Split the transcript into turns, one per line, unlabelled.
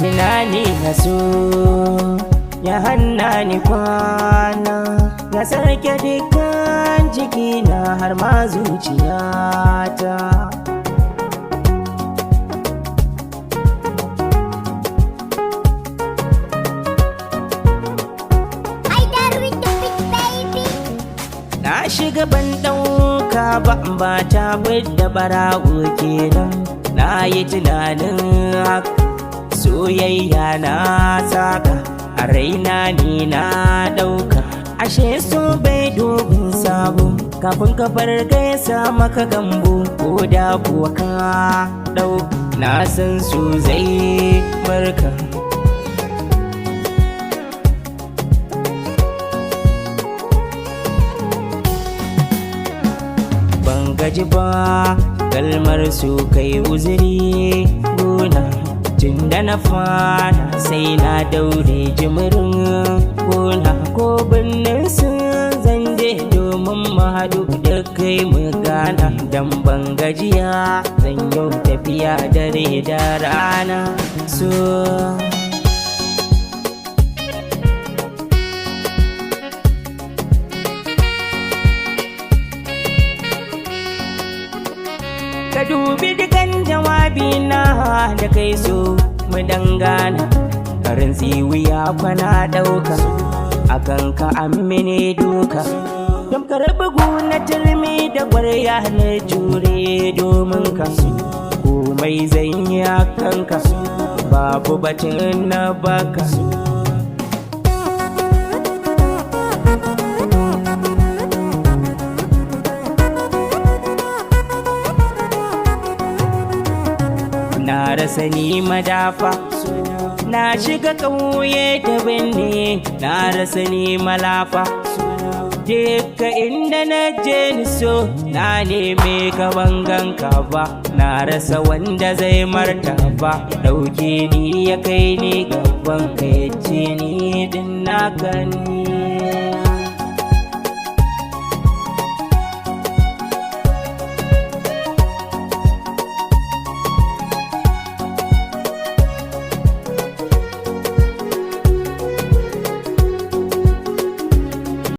Tunani na so ya hanna ni kwana, ya sarke dukkan jikina har ma zuciyata.
Haidar with the big baby.
Na shiga ban ɗauka ba, ba ta da barawo kenan. Na yi tunanin haka, soyayya na saka a raina, ni na ɗauka. Ashe so bai dubin sabo, kafin ka farga ya sa maka gambo, ko da kuwa ka ɗau, na san su zai barka. Ban gaji ba, kalmar su kai uzuri gona, tunda na fara sai na daure jimirin gona, ko birnin sun zan je domin mu haɗu da kai mu gana, dan ban gajiya, zan yau tafiya dare da rana so. Ka dubi dukan jawabi na da kai so mu dangana, karin tsiwiya kwana ɗauka akan ka an mini duka, tamkar bugu na turmi da ƙwarya na jure domin ka, komai zan yi a kanka, babu batun na baka. Na rasa ni madafa, na shiga ƙauye da binne, na rasa ni malafa, duka inda na je ni so na neme ka, ban ganka ba, na rasa wanda zai martaba, ɗauke ni ya kai ni gaban ka, ya ce ni din naka ni.